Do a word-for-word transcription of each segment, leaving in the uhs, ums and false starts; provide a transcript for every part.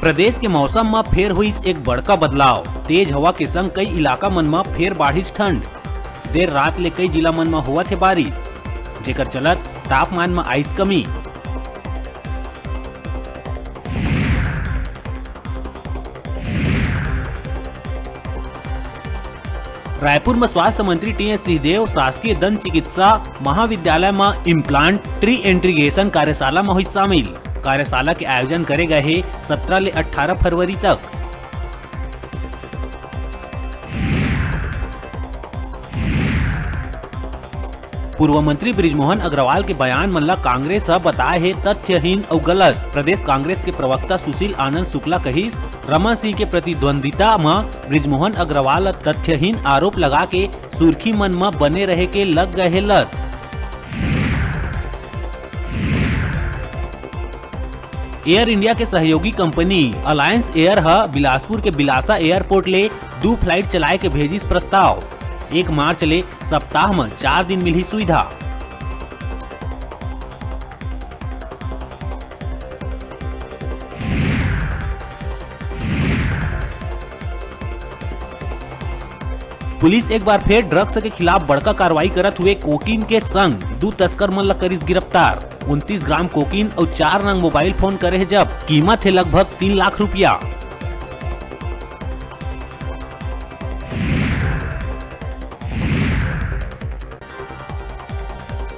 प्रदेश के मौसम म फेर होइस एक बड़का बदलाव। तेज हवा के संग कई इलाका मन म फेर बाढ़िस ठंड। देर रात ले कई जिला मन म होवत हे बारिश, जेकर चलत तापमान म आइस कमी। रायपुर म स्वास्थ्य मंत्री टी एस सिंहदेव शासकीय दंत चिकित्सा महाविद्यालय म इम्प्लांट ट्री इंटीग्रेशन कार्यशाला म होइस शामिल। कार्यशाला के आयोजन करे गए हे सत्रह ले अट्ठारह फरवरी तक। पूर्व मंत्री बृजमोहन अग्रवाल के बयान मन ला कांग्रेस ह बताए हे तथ्यहीन अउ गलत। प्रदेश कांग्रेस के प्रवक्ता सुशील आनंद शुक्ला कहिस, रमन सिंह के प्रतिद्वंदिता म बृजमोहन अग्रवाल ल तथ्यहीन आरोप लगा के सुर्खी मन म बने रहे के लग गए हे लत। एयर इंडिया के सहयोगी कंपनी अलायंस एयर ह बिलासपुर के बिलासा एयरपोर्ट ले दू फ्लाइट चलाए के भेजिस प्रस्ताव। एक मार्च ले सप्ताह म चार दिन मिलही सुविधा। पुलिस एक बार फेर ड्रग्स के खिलाफ बड़का कार्रवाई करत हुए कोकीन के संग दू तस्कर मन ल करिस गिरफ्तार। उनतीस ग्राम कोकीन अउ चार नंग मोबाइल फोन करे हे जब्त। कीमत हे लगभग तीन लाख रुपया।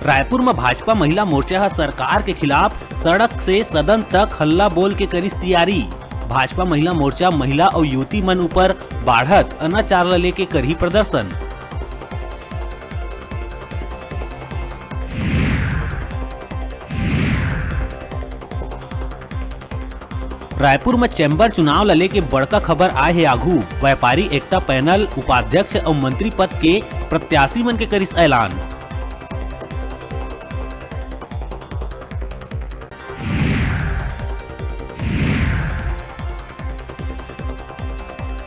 रायपुर म भाजपा महिला मोर्चा ह सरकार के खिलाफ सड़क से सदन तक हल्ला बोल के करिस तियारी। भाजपा महिला मोर्चा महिला अउ युवती मन ऊपर बाढ़त अनाचार ल लेके करही प्रदर्शन। रायपुर म चैम्बर चुनाव ल लेके बड़का खबर आए हे आघू। व्यापारी एकता पैनल उपाध्यक्ष अउ मंत्री पद के प्रत्याशी मन के करिस ऐलान।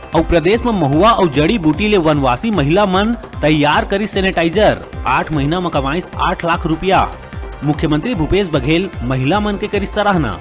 अउ प्रदेश म महुआ अउ जड़ी बूटी ले वनवासी महिला मन तैयार करिस सैनिटाइजर, आठ महीना म कमाइस आठ लाख रुपया। मुख्यमंत्री भूपेश बघेल महिला मन के करिस सराहना।